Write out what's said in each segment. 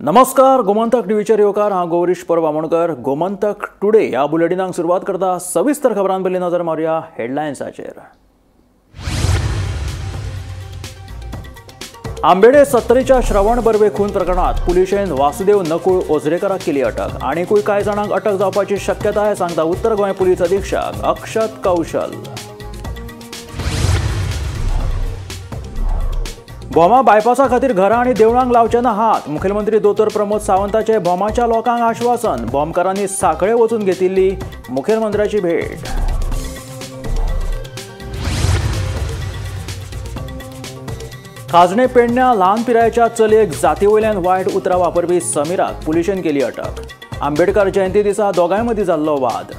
नमस्कार, गोमंतक टीव्हीचेर येवकार. हांव गौरीश परब आमोणकर. गोमंतक टुडे ह्या बुलेटिनाक सुरवात करता. सविस्तर खबरां पयलीं नजर मारुया हेडलायन्साचेर. आंबेडे सत्तरीच्या श्रवण बर्वे खून प्रकरणात पुलिशेन वासुदेव नकुळ ओझरेकराक केली अटक. आनीकूय कांय जाणांक अटक जावपाची शक्यताय सांगता उत्तर गोंय पुलीस अधीक्षक अक्षत कौशल. भोमा बायपासा खातीर घरां आनी देवळांक लावचे ना हात. मुखेलमंत्री दोतोर प्रमोद सावंताचे भोमाच्या लोकांक आश्वासन. भोमकारांनी सांखळे वचून घेतिल्ली मुखेलमंत्र्याची भेट. खाजणे पेडण्या ल्हान पिरायेच्या चलयेक जाती वयल्यान वायट उतरां वापरपी समीराक पुलिशेन केली अटक. आंबेडकर जयंती दिसा दोगांय मदीं जाल्लो वाद.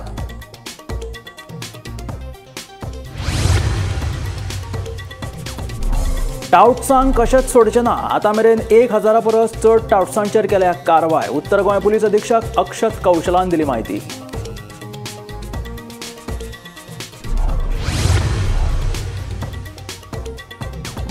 टावट्सांक कशेंच सोडचें ना. आतां मेरेन 1000 परस चड टावट्सांचेर केल्या कारवाय. उत्तर गोंय पुलीस अधीक्षक अक्षत कौशलान दिली म्हायती.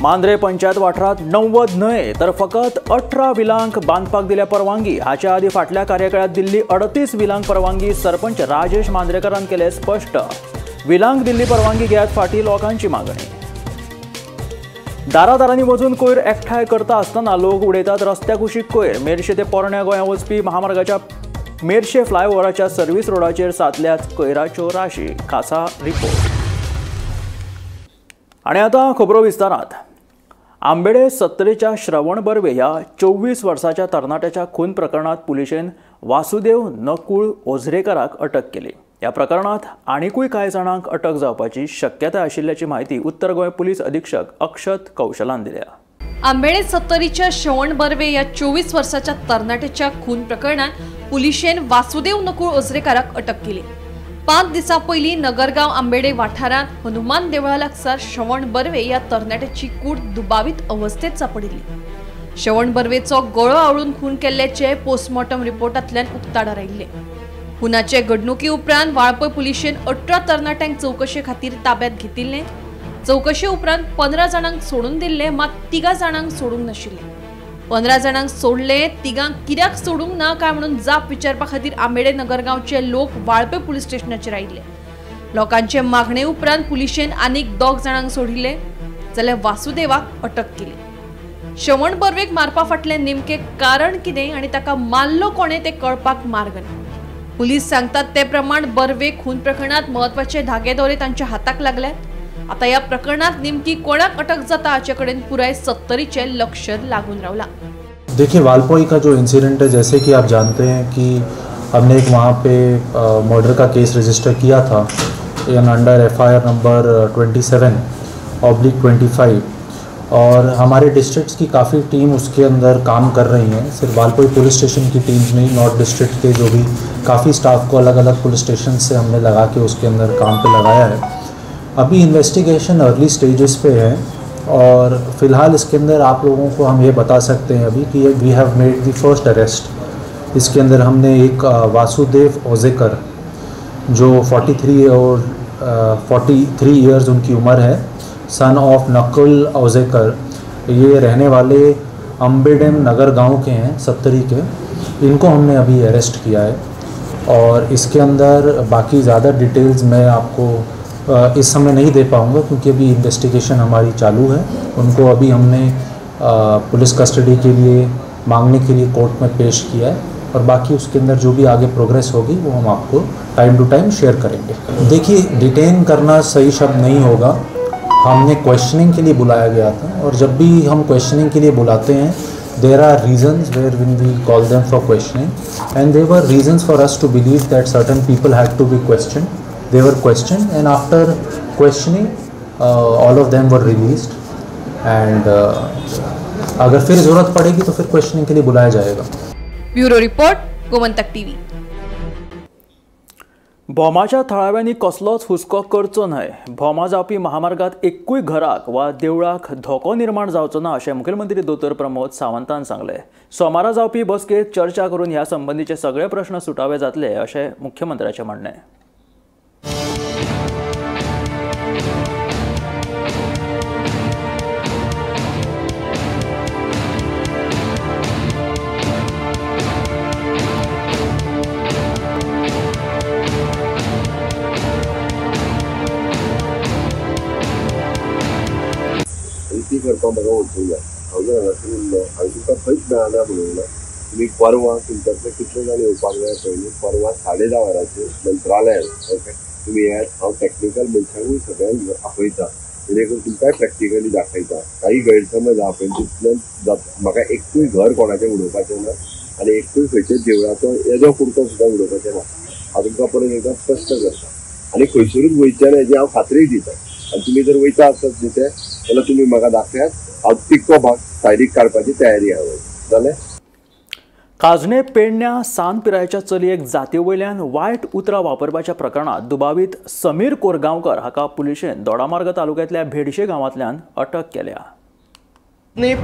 मांद्रे पंचायत वाठारांत 90 न्हय तर फकत 18 विलांक बांदपाक दिल्या परवानगी. हाच्या आदीं फाटल्या कार्यकाळांत दिल्ली 38 विलांक परवानगी सरपंच राजेश मांद्रेकरान केले स्पश्ट. विलांक दिल्ली परवानगी घेयात फाटीं लोकांची मागणी. दारादारांनी वचून कोयर एकठांय करता आसतना लोक उडयतात रस्त्या कुशीक कोयर. मेरशे ते पोरण्या गोंया वचपी महामार्गाच्या मेरशे फ्लायओव्हराच्या सर्व्हिस रोडाचेर सातल्याच कोयराच्यो राशी. खासा रिपोर्ट. आनी आतां खबरो विस्तारांत. आंबेडे सत्तरीच्या श्रवण बर्वे ह्या 24 वर्साच्या तरणाट्याच्या खून प्रकरणात पुलिशेन वासुदेव नकुळ ओझरेकराक अटक केली. ह्या प्रकरणात आनीकूय कांय जाणांक अटक जावपाची शक्यताय आशिल्ल्याची म्हायती उत्तर गोंय पुलीस अधीक्षक अक्षत कौशलान दिल्या. आंबेडे सत्तरीच्या श्रवण बर्वे ह्या 24 वर्साच्या तरणाट्याच्या खून प्रकरणात पुलिशेन वासुदेव नकुळ ओझरेकराक अटक केली. 5 दिसां पयलीं नगरगांव आंबेडे वाठारांत हनुमान देवळा लागसार श्रवण बर्वे ह्या तरणाट्याची कूड दुबावीत अवस्थेत सापडिल्ली. श्रवण बर्वेचो गळो आवळून खून केल्ल्याचे पोस्टमॉर्टम रिपोर्टांतल्यान उक्ताडार आयिल्ले. खुनाचे घडणुके उपरांत वाळपय पुलिशेन 18 तरणाट्यांक चवकशे खातीर ताब्यात घेतिल्ले. चवकशे उपरांत 15 जाणांक सोडून दिल्ले, मात 3 जाणांक सोडूंक नाशिल्ले. 15 जाणांक सोडले, 3 कित्याक सोडूंक ना काय म्हणून जाप विचारपा खातीर आंबेडे नगरगांवचे लोक वाळपय पुलीस स्टेशनाचेर आयिल्ले. लोकांचे मागणे उपरांत पुलिशेन आनीक 2 जाणांक सोडिल्ले, जाल्यार वासुदेवाक अटक केली. श्रवण बर्वेक मारपा फाटलें नेमकें कारण कितें आनी ताका मारलो कोणें तें कळपाक मार्ग ना. पुलीस सांगतात ते प्रमाण बर्वे खून प्रकरणात म्हत्वाचे धागेदोरे तांच्या हाताक लागल्यात. आता ह्या प्रकरणात नेमकी कोणाक अटक जाता हाचे कडेन पुराय सत्तरीचे लक्ष लागून रावला. देखिए, वालपोई का जो इंसिडेंट है, जैसे कि आप जानते हैं कि हमने एक वहाँ पे मर्डर का केस रजिस्टर किया था इन अंडर एफआईआर नंबर 27/25 और हमारे डिस्ट्रिक्ट्स की काफ़ी टीम उसके अंदर काम कर रही हैं. सिर्फ वालपोई पुलिस स्टेशन की टीम्स नहीं, नॉर्थ डिस्ट्रिक्ट के जो भी काफ़ी स्टाफ को अलग अलग पुलिस स्टेशन से हमने लगा के उसके अंदर काम पे लगाया है. अभी इन्वेस्टिगेशन अर्ली स्टेजेस पे है और फ़िलहाल इसके अंदर आप लोगों को हम ये बता सकते हैं अभी कि we have made the first arrest. इसके अंदर हमने एक वासुदेव ओजेकर जो 43 और 43 ईयर्स उनकी उम्र है, सन ऑफ नकुल ओजेकर, ये रहने वाले अम्बेडेम नगर गांव के हैं, सत्तरी के. इनको हमने अभी अरेस्ट किया है और इसके अंदर बाकी ज़्यादा डिटेल्स मैं आपको इस समय नहीं दे पाऊँगा क्योंकि अभी इन्वेस्टिगेशन हमारी चालू है. उनको अभी हमने पुलिस कस्टडी के लिए मांगने के लिए कोर्ट में पेश किया है और बाकी उसके अंदर जो भी आगे प्रोग्रेस होगी वो हम आपको टाइम टू टाइम शेयर करेंगे. देखिए, डिटेन करना सही शब्द नहीं होगा. हमने क्वेश्चनिंग के लिए बुलाया गया था और जब भी हम क्वेश्चनिंग के लिए बुलाते हैं there are reasons where when we call them for questioning and there were reasons for us to believe that certain people had to be questioned. They were questioned and after questioning all of them were released and अगर फिर ज़रूरत पड़ेगी तो फिर questioning K लिए बुलाया जाएगा. Bureau report, Gomantak TV. भोमाच्या थळाव्यांनी कसलोच हुस्को करचो न्हय. भोमा जावपी महामार्गात एकूय घराक वा देवळाक धोको निर्माण जावचो ना अशें मुखेलमंत्री दोतोर प्रमोद सावंतान सांगलें. सोमारा जावपी बसकेंत चर्चा करून ह्या संबंदीचे सगळे प्रश्न सुटावे जातले अशें मुख्यमंत्र्याचें म्हणणें. तुका म्हाका वचूंक जाय. हांव जर हांगासर उरलो हांवें तुमकां खंयच मेळना म्हणूंक ना. तुमी परवां तुमच्यांतले कितले जाण येवपाक जाय पयलीं परवां 10:30 वरांचेर मंत्रालयान ओके तुमी येयात. हांव टॅक्निकल मनशांकूय सगळ्यांक आपयता जेणे करून तुमकांय प्रॅक्टिकली दाखयता. काही गैरसमज आहा पळय तितल्यान जाता. म्हाका एकूय घर कोणाचें उडोवपाचें ना आनी एकूय खंयच्या देवळाचो येदो कुडको सुद्दां उडोवपाचें ना. हांव तुमकां परत एकदां स्पश्ट करता आनी खंयसरूच वयचें ना हेजी हांव खात्री दिता. आनी तुमी जर वयता आसत न्ही ते जाल्यार तुमी म्हाका दाखयात, हांव तितको भाग सायडीक काडपाची तयारी आहा. जालें. काजणे पेडण्या सान पिरायेच्या चलयेक जाती वयल्यान वायट उतरां वापरपाच्या प्रकरणांत दुबावीत समीर कोरगांवकर हाका पुलिशेन दोडामार्ग तालुक्यांतल्या भेडशे गांवांतल्यान अटक केल्या.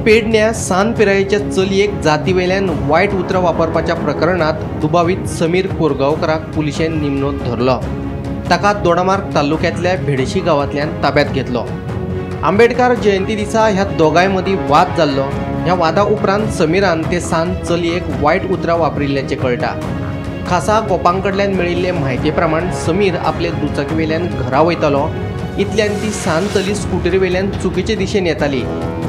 पेडण्या सान पिरायेच्या चलयेक जाती वयल्यान वायट उतरां वापरपाच्या प्रकरणांत दुबावीत समीर कोरगांवकराक पुलिशेन निमणो धरलो. ताका दोडामार्ग तालुक्यांतल्या भेडशी गांवांतल्यान ताब्यात घेतलो. आंबेडकर जयंती दिसा ह्या दोगांय मदीं वाद जाल्लो. ह्या वादा उपरांत समीरान ते सान चलयेक वायट उतरां वापरिल्ल्याचें कळटा. खासा गोपां कडल्यान मेळिल्ले म्हायती प्रमाण समीर आपले दुचाकी वयल्यान घरा वयतालो. इतल्यान ती सान चली स्कुटरी वयल्यान चुकीचे दिशेन येताली.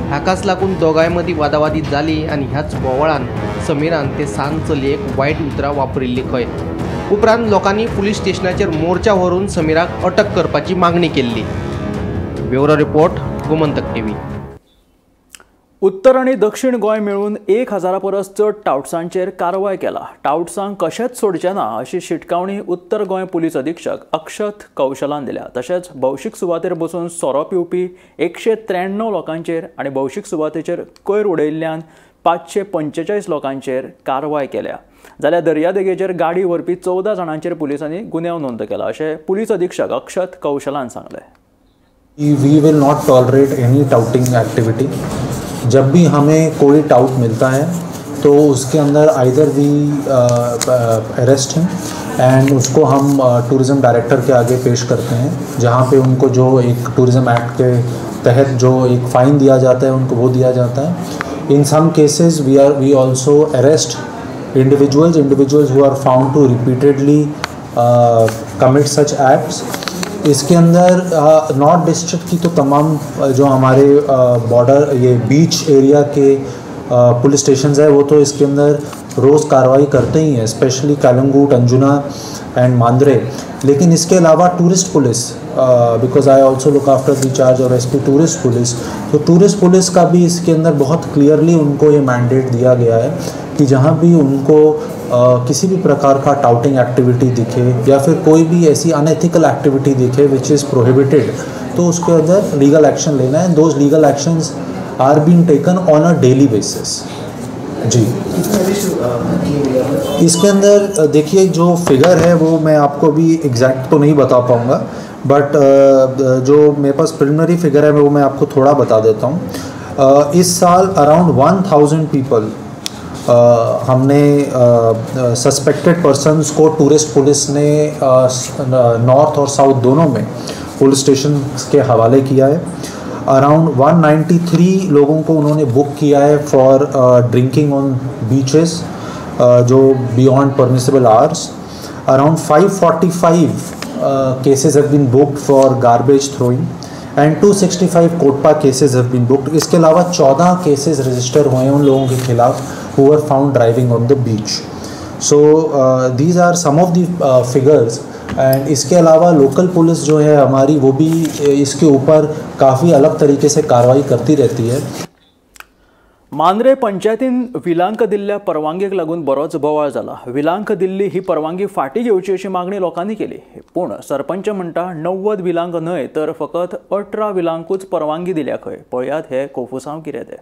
हाकाच लागून दोगांय मदीं वादावादी जाली आनी ह्याच बोवाळान समीरान ते सान चलयेक वायट उतरां वापरिल्ली खंय. उपरांत लोकांनी पुलीस स्टेशनाचेर मोर्चा व्हरून समीराक अटक करपाची मागणी केल्ली. Bureau report, Gomantak TV. उत्तर आनी दक्षिण गोंय मेळून 1000 परस चड टावट्सांचेर कारवाय केला. टावट्सांक कशेंच सोडचें ना अशी शिटकावणी उत्तर गोंय पुलीस अधीक्षक अक्षत कौशलान दिल्या. तशेंच भौशीक सुवातेर बसून सोरो पिवपी 193 लोकांचेर आनी भौशीक सुवातेचेर कोयर उडयिल्ल्यान 545 लोकांचेर कारवाय केल्या. जाल्यार दर्यादेगेचेर गाडी व्हरपी 14 जाणांचेर पुलिसांनी गुन्यांव नोंद केला अशें पुलीस अधीक्षक अक्षत कौशलान सांगलें. We will not tolerate any touting activity. जब भी हमें कोई टाउट मिलता है तो उसके अंदर either we arrest him and उसको हम टूरिज़्म डायरेक्टर के आगे पेश करते हैं, जहाँ पे उनको जो एक टूरिज़्म एक्ट के तहत जो एक फ़ाइन दिया जाता है उनको वो दिया जाता है. In some cases we also arrest individuals who are found to repeatedly commit such acts. इसके अंदर नॉर्थ डिस्ट्रिक्ट की तो तमाम जो हमारे बॉर्डर ये बीच एरिया के पुलिस स्टेशंस है वो तो इसके अंदर रोज़ कार्रवाई करते ही हैं, स्पेशली कालंगूट, अंजुना एंड मांद्रे. लेकिन इसके अलावा tourist police, because I also look after the charge Aur SP tourist police, तो टूरिस्ट पुलिस का भी इसके अंदर बहुत क्लियरली उनको ये मैंडेट दिया गया है कि जहाँ भी उनको किसी भी प्रकार का टाउटिंग एक्टिविटी दिखे या फिर कोई भी ऐसी अनएथिकल एक्टिविटी दिखे which is prohibited, तो उसके अंदर लीगल एक्शन लेना है. Those legal actions are being taken on a daily basis. जी, इसके अंदर देखिए जो फिगर है वो मैं आपको अभी एग्जैक्ट तो नहीं बता पाऊँगा, बट जो मेरे पास प्रिलिमिनरी फिगर है वो मैं आपको थोड़ा बता देता हूँ. इस साल अराउंड 1000 पीपल हमने सस्पेक्टेड पर्सन्स को टूरिस्ट पुलिस ने नॉर्थ और साउथ दोनों में पुलिस स्टेशन के हवाले किया है. अराउंड 193 लोगों को उन्होंने बुक किया है फॉर ड्रिंकिंग ऑन बीचेस जो beyond permissible hours. Around 545 cases have been booked for garbage throwing and 265 COTPA cases have been booked. इसके अलावा 14 केसेस रजिस्टर हुए हैं उन लोगों के खिलाफ who were found driving on the beach. So these are some of the figures. And इसके अलावा local police जो है हमारी वो भी इसके ऊपर काफ़ी अलग तरीके से कार्रवाई करती रहती है. मांद्रे पंचायतीन विलांक दिल्ल्या परवानगेक लागून बरोच बोवाळ जाला. विलांक दिल्ली ही परवानगी फाटी घेवची अशी मागणी लोकांनी केली, पूण सरपंच म्हणटा 90 विलांक न्हय तर फकत 18 विलांकूच परवानगी दिल्या खंय. पळयात हे कोफुसांव कितें तें.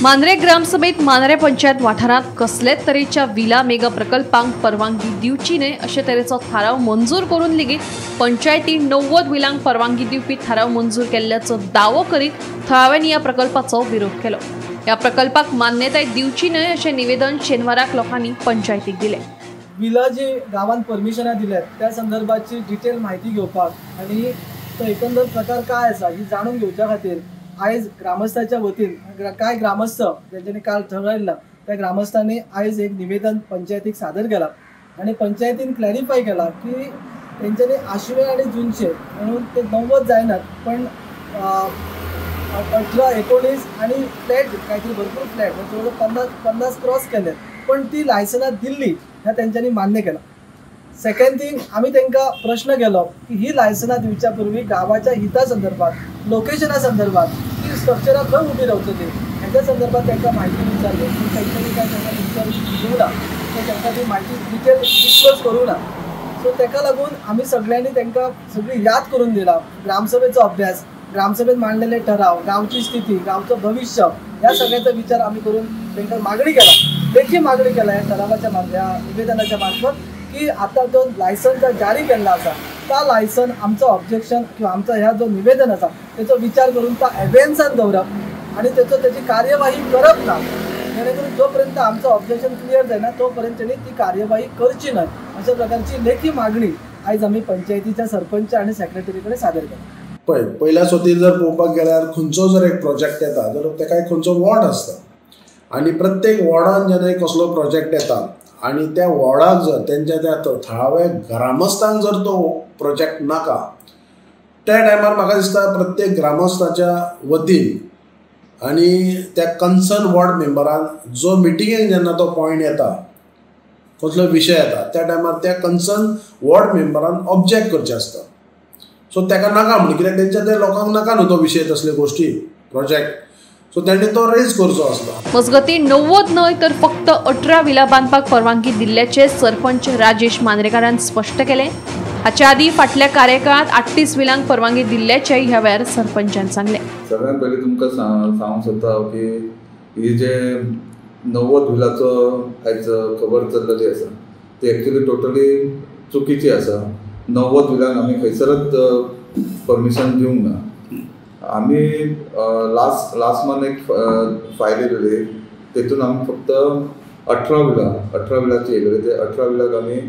मांद्रे ग्रामसभेत मांद्रे पंचायत वाठारांत कसलेच तरेच्या विला मेगा प्रकल्पांक परवानगी दिवची न्हय अशे तरेचो थाराव मंजूर करून लेगीत पंचायतीन 90 विलांक परवानगी दिवपी थाराव मंजूर केल्ल्याचो दावो करीत थळाव्यांनी ह्या प्रकल्पाचो विरोध केलो. ह्या प्रकल्पाक मान्यताय दिवची न्हय अशें निवेदन शेनवाराक लोकांनी पंचायतीक दिलें. विला जी गांवांत परमिशनां दिल्यात त्या संदर्भाची डिटेल म्हायती घेवपाक आनी तो एकंदर प्रकार काय आसा ही जाणून घेवच्या खातीर आयज ग्रामस्थाच्या वतीन कांय ग्रामस्थ ज्यांच्यानी काल ठरयल्लां त्या ग्रामस्थांनी आयज एक निवेदन पंचायतीक सादर केलां आनी पंचायतीन क्लॅरिफाय केलां की तेंच्यांनी आशिवे आनी जुनशे म्हणून ते 90 जायनात, पण 18, 19 आनी फ्लॅट कांयतरी भरपूर फ्लॅट म्हणजे 50 क्रॉस केले, पण ती लायसनां दिल्ली ह्या तेंच्यांनी मान्य केलां. सेकंड थिंग, आमी तांकां प्रश्न केलो की ही लायसनां दिवच्या पूर्वी गांवाच्या हिता संदर्भात, लोकेशना संदर्भात ती स्ट्रक्चरां खंय उबी रावतली हेच्या संदर्भात तांकां म्हायती विचारली, पूण तेंच्यांनी काय तांकां उत्तर दिवंक ना, तांकां ती म्हायती डिटेल डिस्क्लोज करूंक ना. सो ताका लागून आमी सगळ्यांनी तांकां सगळी याद करून दिला, ग्रामसभेचो अभ्यास, ग्रामसभेत मांडलेले ठराव, गांवची स्थिती, गांवचो भविष्य ह्या सगळ्याचा विचार आमी करून तांकां मागणी केला, लेखी मागणी केला ह्या ठरावाच्या ह्या निवेदनाच्या मार्फत की आतां जो लायसन जारी केल्लो आसा त्या लायसन आमचो ऑब्जेक्शन किंवा आमचो ह्या जो निवेदन आसा तेचो विचार करून तो एबेन्सान दवरप आनी तेचो तेची कार्यवाही करप ना, जेणे जोपर्यंत आमचो ऑब्जेक्शन क्लियर जायना तोपर्यंत तेणी ती कार्यवाही करची न्हय अशा प्रकारची लेखी मागणी आयज आमी पंचायतीच्या सरपंच आनी सेक्रेटरी कडेन सादर केला. पळय, पयल्या सोतीर जर पळोवपाक गेल्यार खंयचो जर एक प्रोजेक्ट येता जाल्यार तेका एक खंयचो वॉर्ड आसता आनी प्रत्येक वॉर्डान जेन्ना एक कसलो प्रोजेक्ट येता आनी त्या वॉर्डाक जर तेंच्या त्या थळाव्या ग्रामस्थांक जर तो प्रोजेक्ट नाका त्या टायमार म्हाका दिसता प्रत्येक ग्रामस्थाच्या वतीन आनी त्या कन्सर्न वॉर्ड मेंबरान जो मिटिंगेक जेन्ना तो पॉयंट येता, कसलो विशय येता त्या टायमार त्या कन्सर्न वॉर्ड मेंबरान ऑब्जेक्ट करचें आसता. सो ताका नाका म्हणून कित्याक तेंच्या त्या लोकांक नाका न्हू तो विशय तसले गोश्टी प्रोजेक्ट, सो तांणी तो रेज करचो आसता. मजगतीं 90 न्हय तर फक्त 18 विला बांदपाक परवानगी दिल्ल्याचे सरपंच राजेश मांद्रेकारान स्पश्ट केलें. हाच्या आदीं फाटल्या कार्यकाळांत 38 विलांक परवानगी दिल्ल्याचें ह्या वेळार सरपंचान सांगलें. सगळ्यात पयलीं तुमकां सांगूंक सोदता हांव की ही जे 90 विलाचो आयज खबर चल्लेली आसा ती एक्चुअली टोटली चुकीची आसा. 90 विलांक आमी खंयसरच परमिशन दिवंक ना. आमी लास्ट मंथ एक फायल येयलेली तेतून आमी फक्त 18 विलाची येयलेली, ते 18 विलाक आमी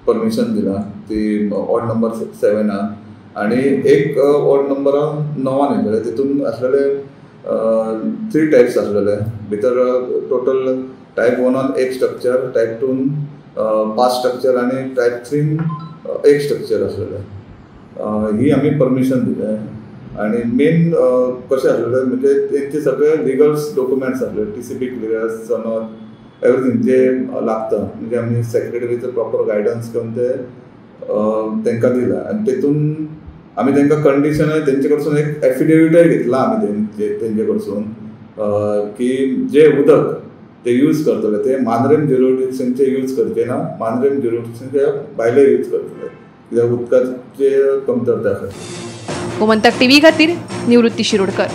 परमिशन दिलां ती वॉर्ड नंबर 7 आनी एक वॉर्ड नंबरान 9 येयलेले, तेतून आसलेले 3 टायप्स आसलेले भितर टोटल टायप 1 एक स्ट्रक्चर, टायप 2 5 स्ट्रक्चर आनी टायप 3 एक स्ट्रक्चर आसलेले. ही आमी परमिशन दिलें आनी मेन कशें आसलेलें म्हणजे तेंचे सगळे लिगल डॉक्युमेंट्स आसले, TCP clearance, सनद, एवरीथींग जे लागता म्हणजे आमी सेक्रेटरीचो प्रॉपर गायडन्स घेवन ते तांकां दिलां आनी तेतून आमी तांकां कंडिशनय तेंचे कडसून एक एफिडेविटय घेतला आमी तेंचे कडसून की जे उदक ते यूज करतले ते मांद्रेम ज्युरिडिक्शनचे यूज करचे ना, मांद्रेम ज्युरिडिक्शनच्या भायले यूज करतले कित्याक उदकाचे कमतरता आसा. गोमंतक टीव्ही खातीर निवृत्ती शिरोडकर.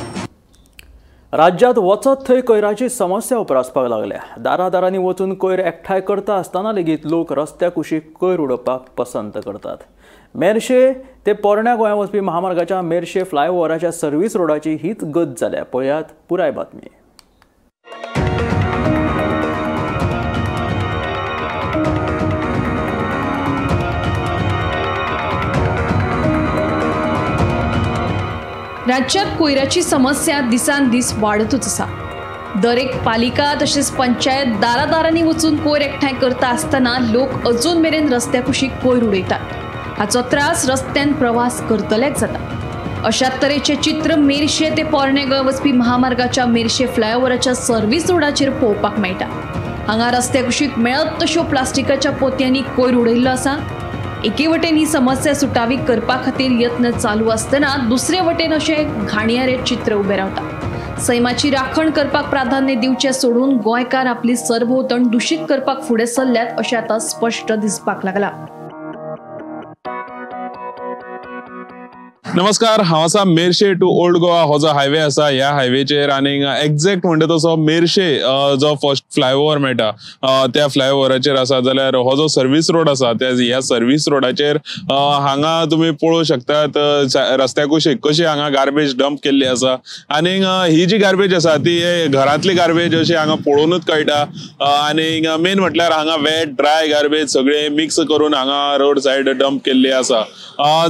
राज्यात वचत थंय कोयराची समस्या उप्रासपाक लागल्या. दारादारांनी वचून कोयर एकठांय करता आसतना लेगीत लोक रस्त्या कुशीक कोयर उडोवपाक पसंत करतात. मेरशे ते पोरण्या गोंया वचपी महामार्गाच्या मेरशे फ्लायओव्हराच्या सर्व्हिस रोडाची हीच गत जाल्या. पळयात पुराय बातमी. राज्यात कोयराची समस्या दिसान दीस वाडतूच आसा. दर एक पालिका तशेंच पंचायत दारादारांनी वचून कोयर एकठांय करता आसतना लोक अजून मेरेन रस्त्या कुशीक कोयर उडयतात. हाचो त्रास रस्त्यान प्रवास करतल्याक जाता. अशा तरेचें चित्र मेरशे ते पोरणे गोंय वचपी महामार्गाच्या मेरशे फ्लायओव्हराच्या सर्व्हिस रोडाचेर पळोवपाक मेळटा. हांगा रस्त्या कुशीक मेळत तश्यो प्लास्टिकाच्या पोतयांनी कोयर उडयल्लो आसा. एके वटेन ही समस्या सुटावी करपा खातीर यत्न चालू आसतना दुसरे वटेन अशें घाणयारें चित्र उबें रावता. सैमाची राखण करपाक प्राधान्य दिवचें सोडून गोंयकार आपली सरभोंवतण दुशीत करपाक फुडें सरल्यात अशें आतां स्पश्ट दिसपाक लागलां. नमस्कार, हांव आसा मेरशे टू ओल्ड गोवा हो जो हायवे आसा ह्या हायवेचेर आनी एग्जॅक्ट म्हणटा तसो मेरशे जो फर्स्ट फ्लायओव्हर मेळटा त्या फ्लायओव्हराचेर आसा. जाल्यार हो जो सर्वीस रोड आसा त्या ह्या सर्वीस रोडाचेर हांगा तुमी पळोवंक शकतात रस्त्या कुशीक कशी हांगा गार्बेज डंप केल्ली आसा आनी ही जी गार्बेज आसा ती घरांतली गार्बेज अशी हांगा पळोवनूच कळटा. आनी मेन म्हटल्यार हांगा वेट ड्राय गार्बेज सगळे मिक्स करून हांगा रोड सायड डंप केल्ली आसा.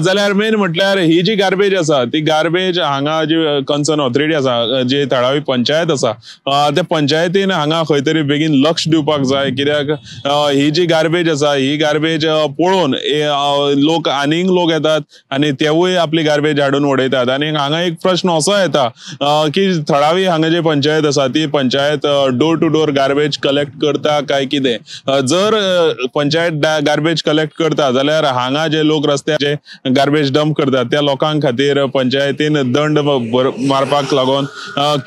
जाल्यार मेन म्हटल्यार ही जी गार्बेज आसा ती गार्बेज हांगा जी कन्सर्न ऑथॉरिटी आसा, जी थळावी पंचायत आसा, त्या पंचायतीन हांगा खंय तरी बेगीन लक्ष दिवपाक जाय. कित्याक ही जी गार्बेज आसा ही गार्बेज पळोवन लोक आनीक लोक येतात आनी तेवूय आपली गार्बेज हाडून उडयतात. आनी हांगा एक प्रश्न असो येता की थळावी हांगा जी पंचायत आसा ती panchayat door to door garbage collect करता काय कितें. जर पंचायत गार्बेज कलेक्ट करता जाल्यार हांगा जे लोक रस्त्याचे गार्बेज डंप करतात त्या लोकांक खातीर पंचायतीन दंड मारपाक लागून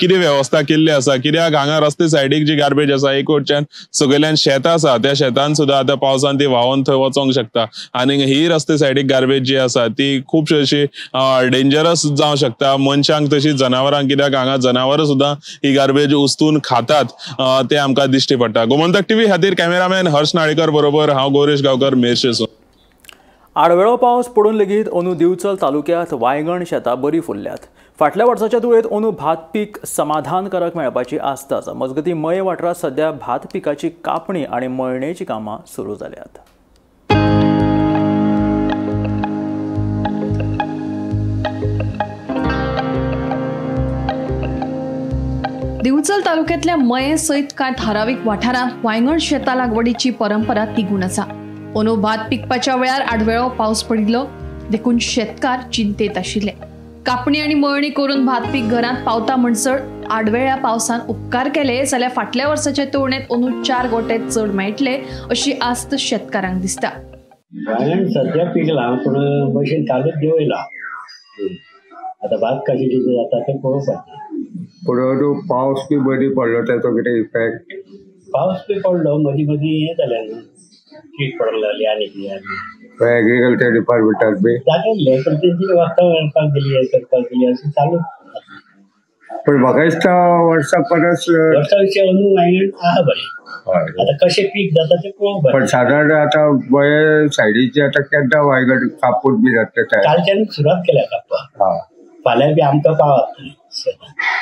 कितें वेवस्था केल्ली आसा. कित्याक हांगा रस्ते सायडीक जी गार्बेज आसा एक वटच्यान सगळ्यान शेत आसा, त्या शेतान सुद्दां आतां पावसान ती व्हांवन थंय वचोंक शकता आनी ही रस्ते सायडीक गार्बेज जी आसा ती खूबशी अशी डेंजरस जावं शकता मनशांक तशीच जनावरांक. कित्याक हांगा जनावरां सुद्दां ही गार्बेज उस्तून खातात ते आमकां दिश्टी पडटा. गोमंतक टीव्ही खातीर कॅमेरामॅन हर्ष नाळेकर बरोबर हांव गौरेश गांवकर, मेरशेसून. आडवेळो पावस पडून लेगीत अंदू दिवचल तालुक्यांत वायंगण शेतां बरी फुल्ल्यात. फाटल्या वर्साच्या तुळेंत अंदू भात पीक समाधानकारक मेळपाची आस्त आसा. मजगतीं मये वाठारांत सध्या भात पिकाची कापणी आनी मळणेची कामां सुरू जाल्यात. दिवचल तालुक्यांतल्या मये सयत कांय थारावीक वाठारांत वायंगण शेतां लागवडीची परंपरा तिगून आसा. अंदू भात पिकपाच्या वेळार आडवेळो पावस पडिल्लो देखून शेतकार चिंतेत आशिल्ले. कापणी आनी मळणी करून भात पीक घरांत पावता म्हणसर आडवेळ्या पावसान उपकार केले जाल्यार फाटल्या वर्साच्या तुळनेत अंदू 4 गोटे चड मेळटले अशी आस्त शेतकारांक दिसता. वांयगण सद्या पिकलां पूण मशीन कालूच देंवयलां. आतां भात कशें कितें जाता तें पळोवपाचें. पूण अंदू पावस बी बरी पडलो ताचो कितें इफेक्ट? पावस बी पडलो मदीं मदीं हें जालें न्हू, कीट पडूंक लागली आनी कितें आनी एग्रीकल्चर डिपार्टमेंटाक बी जागयल्लें पण तेंची वखदां मेळपाक दिली हें करपाक दिली अशें चालू. पूण म्हाका दिसता वर्सा परस वर्सा विशीं अंदू वांयगण आहा बरें. आतां कशें पीक जाता तें पळोवपाक. पण सादारण आतां बरे सायडीचे आतां केन्ना वांयगण कापून बी जातलें? कालच्यान सुरवात केल्या कापपाक, फाल्यां बी आमकां पावत.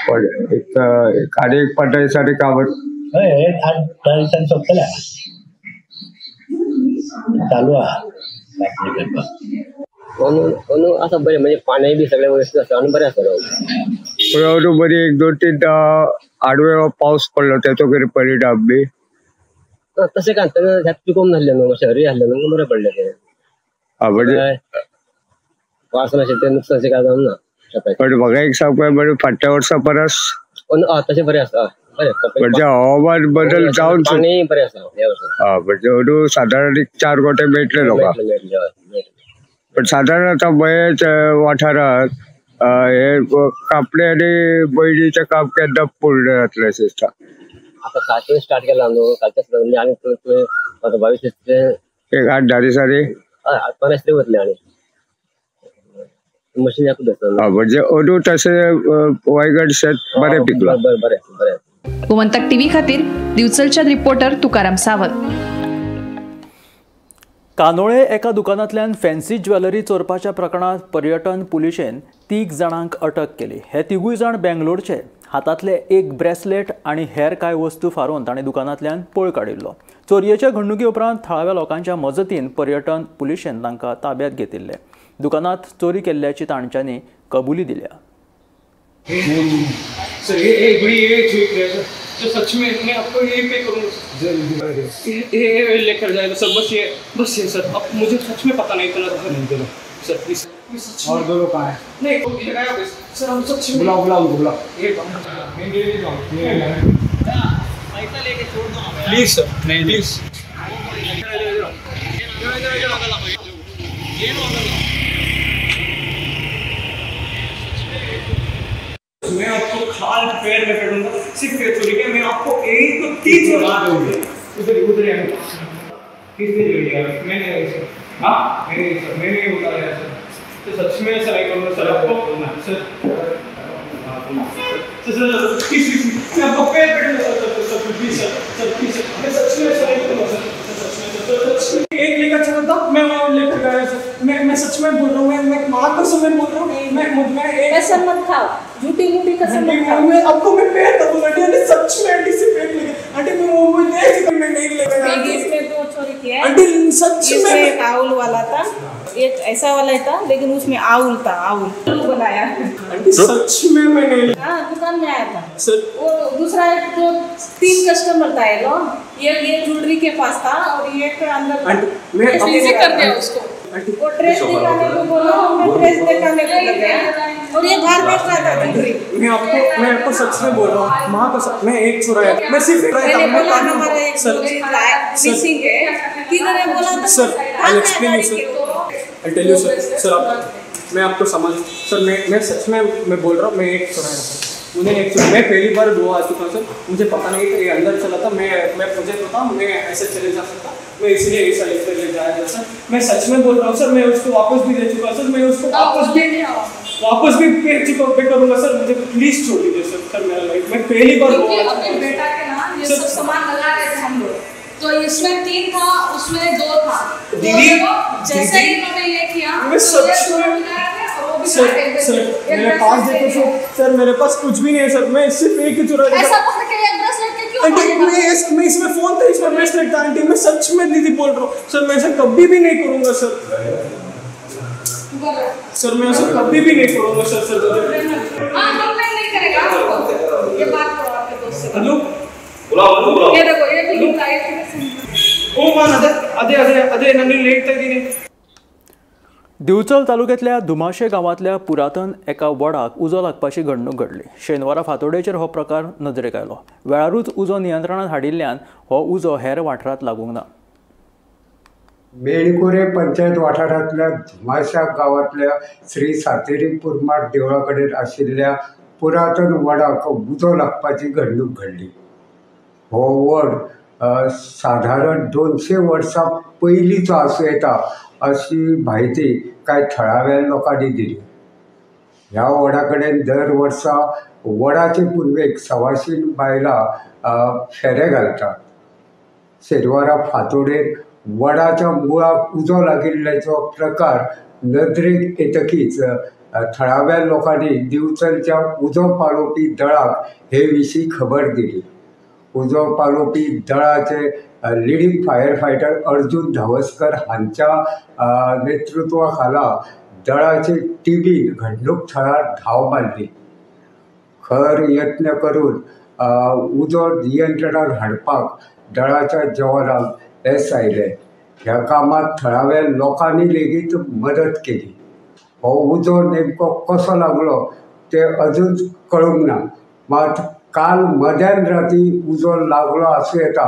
पण एक आनी एक 15 दिसांनी कामत. हय, 8-10 दिसांनी सोंपतलें, चालू आहा कापणी करपाक. अंदू आसा बरें, म्हणजे पाणी बी सगळें व्यवस्थीत आसा आनी बरें आसा. पूण अंदू बरी 1-2-3 आडवेळो पावस पडलो ताचो कितें परिणाम बी? तशें काय तेन्ना पिकोवंक नासलें न्हू, मातशें हरी आसलें न्हू, बरें पडलें तें. म्हणजे पावसान अशें तें नुकसान अशें काय जावंक ना. पण म्हाका एक सांगपा बरें फाटल्या वर्सा परस तशें बरें आसा. म्हणजे हवामान बदल जावन पाणी बरें आसा ह्या वर्सा. म्हणजे अंदू सादारण 4 गोटे मेळटले लोकांक. पण सादारण आतां मयेच वाठारांत हे कापणे आनी बयणीचें काम केन्ना पूर्ण जातलें अशें दिसता? आतां कालच्यान स्टार्ट केलां न्हू, कालच्यान आनी 22 एक 8-10 दिसांनी 8-15 दिसांनी वतलें आनी मशीन एकूच आसा. म्हणजे अंदू तशें वांयगण शेत बरें पिकलां. बरें बरें बरें. गोमंतक टीव्ही खातीर दिवचलच्या रिपोर्टर तुकाराम सावंत. कानोळे एका दुकानांतल्यान फॅन्सी ज्वेलरी चोरपाच्या प्रकरणात पर्यटन पुलिशेन 3 जाणांक अटक केली. हे 3 जाण बेंगलोरचे. हातांतले एक ब्रेसलेट आनी हेर कांय वस्तू फारोवन ताणें दुकानांतल्यान पळ काडिल्लो. चोरयेच्या घडणुके उपरांत थळाव्या लोकांच्या मजतीन पर्यटन पुलिशेन तांकां ताब्यात घेतिल्ले. दुकानांत चोरी केल्ल्याची तांच्यांनी कबुली दिल्या. सर ये तो सच में मैं आपको यही पे करूँगा, ये लेकर जाएगा सर, बस ये सर, अब मुझे सच में पता नहीं इतना सर, सर प्लीज। और दो लोग कहाँ हैं? नहीं सर, हम सच में बुलाओ बुलाओ बुलाओ, प्लीज सर, नहीं प्लीज। मैं आपको खाल पैर में करूँगा, सिर्फ ये चोरी के मैं आपको 1 तो 3 उधर उधर किसने चोरी किया? मैंने सर, हाँ मैंने सर, मैंने नहीं बताया सर, तो सच में ऐसा नहीं करूँगा सर आपको सर, सर प्लीज मैं आपको पैर पकड़ूंगा sir, sir sir please sir, sir please sir, मैं सच में ऐसा नहीं करूँगा सर, सच में एक लेकर चला था मैं, वहाँ लेकर गया सर, मैं सच में बोल रहा हूँ, मैं माँ कसम में बोल रहा हूँ, मैं कसम मत खाओ, झूठी मूठी कसम मत खाओ। मैं आपको मैं पैर दबूंगा आंटी, सच में आंटी से पैर लेके आंटी, मैं वो नहीं, मैं नहीं लेकर आंटी। इसमें 2 चोरी किया आंटी, सच में। एक आउल वाला था, एक ऐसा वाला था लेकिन उसमें आउल था, आउल बनाया। सच में मैंने हाँ दुकान में आया था सर। वो दूसरा एक तो 3 कस्टमर था, ये लोग ये ज्वेलरी के पास था और ये के अंदर मैं कर दिया उसको। वो ड्रेस दिखाने को बोला, मैं ड्रेस दिखाने को लग गया और ये बाहर बेच रहा था ज्वेलरी। मैं आपको सच में बोल रहा हूँ, माँ कसम मैं एक चुराया, मैं सिर्फ मैंने बोला हमारा एक ज्वेलरी मिसिंग है, किधर है बोला तो sir I will explain you sir, I tell you sir. Sir आप मैं आपको समझ सर मैं सच में मैं बोल रहा हूँ, मैं एक चुराया सर, मुझे एक चुराया। मैं पहली बार गोवा आ चुका सर, मुझे पता नहीं था ये अंदर चला था। मैं मुझे पता मैं ऐसे चले जा सकता, मैं इसलिए ऐसा लेकर ले जाया था सर। मैं सच में बोल रहा हूँ सर, मैं उसको वापस भी दे चुका सर, मैं उसको वापस भी पे चुका पे करूँगा सर। मुझे प्लीज़ छोड़ दीजिए सर, सर मेरा लाइफ मैं पहली बार गोवा अपने बेटा के ना ये सब सामान लगा रहे थे हम लोग, तो इसमें 3 था उसमें 2 था दीदी। जैसे ही इन्होंने ये किया मैं सच में सर सर मेरे पास देखो सर, सर मेरे पास कुछ भी नहीं है सर, मैं सिर्फ एक ही चुरा ऐसा पकड़ के एक ब्रेसलेट के क्यों आंटी? मैं इसमें फोन था, इसमें ब्रेसलेट था आंटी। मैं सच में दीदी बोल रहा हूँ सर, मैं ऐसा कभी भी नहीं करूँगा सर। सर मैं ऐसा कभी भी नहीं करूँगा सर। सर हाँ कंप्लेन नहीं करेगा ये बात करो आपके दोस्त से। हेलो ये देखो ये भी ओ मान अदे अदे अदे ನಾನು ಲೇಟ್ ಆಗಿದ್ದೀನಿ। दिवचल तालुक्यांतल्या धुमाशे गांवांतल्या पुरातन एका वडाक उजो लागपाची घडणूक घडली। शेनवारा फांतोडेचेर हो प्रकार नदरेक आयलो। वेळारूच उजो नियंत्रणांत हाडिल्ल्यान हो उजो हेर वाठारांत लागूंक ना। मेणकुरे पंचायत वाठारांतल्या धुमाशा गांवांतल्या श्री सातेरी पुरमार देवळा कडेन आशिल्ल्या पुरातन वडाक उजो लागपाची घडणूक घडली। हो वड साधारण 200 वर्सां पयलींचो आसूं येता अशी म्हायती कांय थळाव्या लोकांनी दिली। ह्या वडा कडेन दर वर्सा वडाचे पुनवेक 125 बायलां फेरे घालतात। शेनवारा फांतोडेर वडाच्या मुळाक उजो लागिल्ल्याचो प्रकार नदरेक येतकीच थळाव्या लोकांनी दिवचलच्या उजो पालोवपी दळाक हे विशीं खबर दिली। उजो पालोवपी दळाचे leading fire fighter Arjun Dhavaskar हांच्या नेतृत्वा खाला दळाचे टिमीन घडणूक थळार धांव मारली। खर यत्न करून उजो नियंत्रणात हाडपाक दळाच्या जवानांक येस आयलें। ह्या कामांत थळाव्या लोकांनी लेगीत मदत केली। हो उजो नेमको कसो लागलो तें अजून कळूंक ना, मात काल मध्यान राती उजो लागलो आसूं येता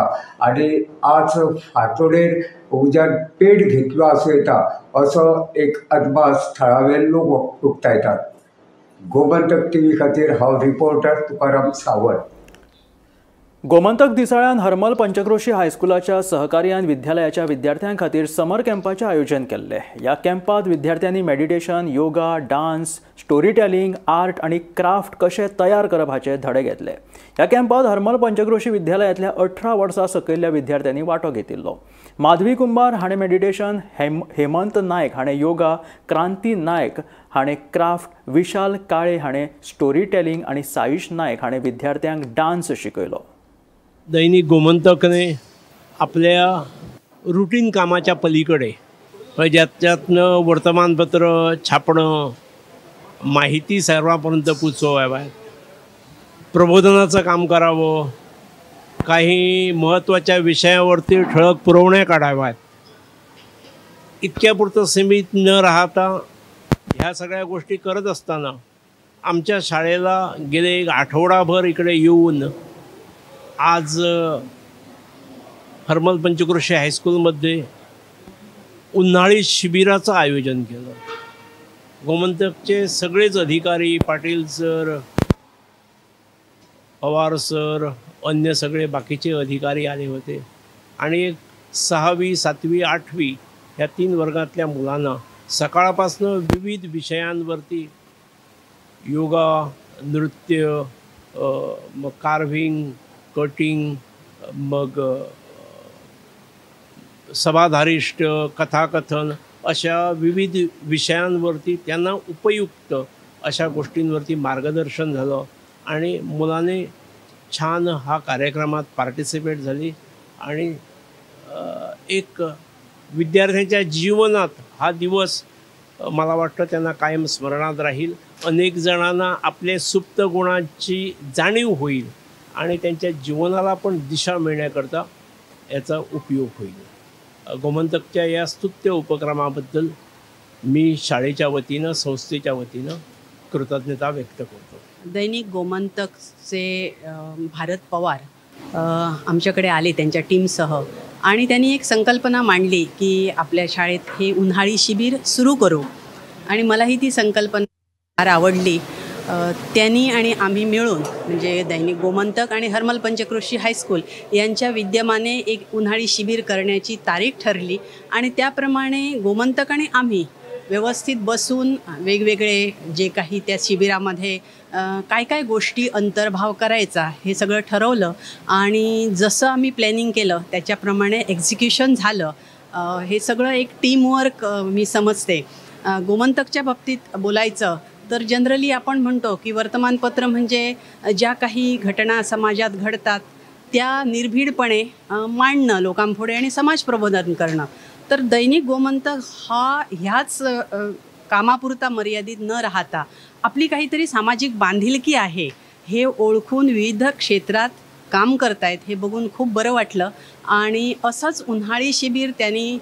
आनी आज फांतोडेर उज्यान पेट घेतलो आसूं येता असो एक अदमास थळावे लोक उक्तायतात। गोमंतक टीव्ही खातीर हांव रिपोर्टर तुकाराम सावंत। गोमंतक दिसाळ्यान हरमल पंचक्रोशी हायस्कुलाच्या सहकार्यान विद्यालयाच्या विद्यार्थ्यां खातीर समर कॅम्पाचें आयोजन केल्लें। ह्या कॅम्पांत विद्यार्थ्यांनी meditation, yoga, dance, story telling, art आनी क्राफ्ट कशें तयार करप हाचे धडे घेतले। ह्या कॅम्पांत हरमल पंचक्रोशी विद्यालयांतल्या 18 वर्सां सकयल्ल्या विद्यार्थ्यांनी वांटो घेतिल्लो। माधवी कुंभार हाणें मेडिटेशन, हेमंत नायक हाणें योगा, क्रांती नायक हाणें क्राफ्ट, विशाल काळे हाणें स्टोरी टेलिंग आनी साईश नायक हाणें विद्यार्थ्यांक डान्स शिकयलो। दैनिक गोमंतकने आपल्या रुटीन कामाच्या पलीकडे ज्यातनं वर्तमानपत्र छापणं, माहिती सर्वांपर्यंत पोचवावी, प्रबोधनाचं काम करावं, काही महत्त्वाच्या विषयावरती ठळक पुरवण्या काढाव्यात, इतक्यापुरतं सीमित न राहता ह्या सगळ्या गोष्टी करत असताना आमच्या शाळेला गेले एक आठवडाभर इकडे येऊन आज हरमल पंचक्रोशी हायस्कूलमध्ये उन्हाळी शिबिराचं आयोजन केलं। गोमंतकचे सगळेच अधिकारी, पाटील सर, पवार सर, अन्य सगळे बाकीचे अधिकारी आले होते आणि 6वी 7वी 8वी ह्या 3 वर्गातल्या मुलांना सकाळपासनं विविध विषयांवरती योगा, नृत्य, मग कार्व्हिंग, कटिंग, मग सभाधारिष्ट, कथाकथन अशा विविध विषयांवरती त्यांना उपयुक्त अशा गोष्टींवरती मार्गदर्शन झालं आणि मुलांनी छान हा कार्यक्रमात पार्टिसिपेट झाली आणि एक विद्यार्थ्यांच्या जीवनात हा दिवस मला वाटतं त्यांना कायम स्मरणात राहील। अनेक जणांना आपले सुप्त गुणांची जाणीव होईल आणि त्यांच्या जीवनाला पण दिशा मिळण्याकरता याचा उपयोग होईल। गोमंतकच्या या स्तुत्य उपक्रमाबद्दल मी शाळेच्या वतीनं, संस्थेच्या वतीनं कृतज्ञता व्यक्त करतो। दैनिक गोमंतकचे भारत पवार आमच्याकडे आले त्यांच्या टीमसह आणि त्यांनी एक संकल्पना मांडली की आपल्या शाळेत हे उन्हाळी शिबिर सुरू करू आणि मलाही ती संकल्पना फार आवडली। त्यांनी आणि आम्ही मिळून म्हणजे दैनिक गोमंतक आणि हरमल पंचक्रोशी हायस्कूल यांच्या विद्यमाने एक उन्हाळी शिबिर करण्याची तारीख ठरली आणि त्याप्रमाणे गोमंतक आणि आम्ही व्यवस्थित बसून वेगवेगळे जे काही त्या शिबिरामध्ये काय काय गोष्टी अंतर्भाव करायचा हे सगळं ठरवलं आणि जसं आम्ही प्लॅनिंग केलं त्याच्याप्रमाणे एक्झिक्युशन झालं। हे सगळं एक टीमवर्क मी समजते। गोमंतकच्या बाबतीत बोलायचं तर जनरली आपण म्हणतो की वर्तमानपत्र म्हणजे ज्या काही घटना समाजात घडतात त्या निर्भीडपणे मांडणं लोकांपुढे आणि समाज प्रबोधन करणं। तर दैनिक गोमंतक हा ह्याच कामापुरता मर्यादित न राहता आपली काहीतरी सामाजिक बांधिलकी आहे हे ओळखून विविध क्षेत्रात काम करतायत हे बघून खूप बरं वाटलं आणि असंच उन्हाळी शिबिर त्यांनी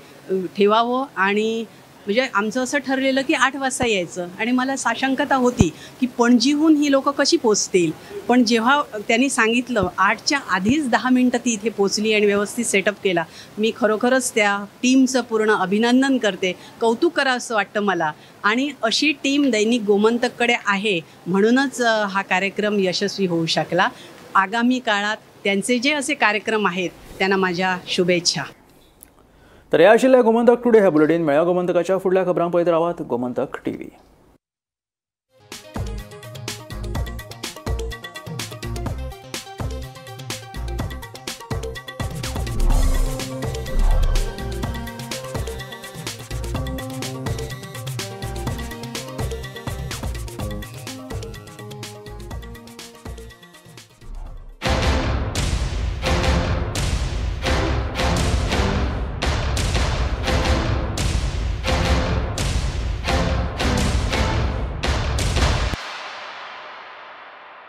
ठेवावं आणि म्हणजे आमचं असं ठरलेलं की 8 वाजता यायचं आणि मला साशंकता होती की पणजीहून ही लोकं कशी पोचतील, पण जेव्हा त्यांनी सांगितलं 8च्या आधीच 10 मिनटं ती इथे पोचली आणि व्यवस्थित सेटअप केला। मी खरोखरच त्या टीमचं पूर्ण अभिनंदन करते, कौतुक करा असं वाटतं मला आणि अशी टीम दैनिक गोमंतककडे आहे म्हणूनच हा कार्यक्रम यशस्वी होऊ शकला। आगामी काळात त्यांचे जे असे कार्यक्रम आहेत त्यांना माझ्या शुभेच्छा। तर या आशिल्ल्या गोमंतक टुडे ह्या बुलेटीन मेळ्या गोमंतकाच्या फुडल्या खबरांक पळयत रावात गोमंतक टीव्ही।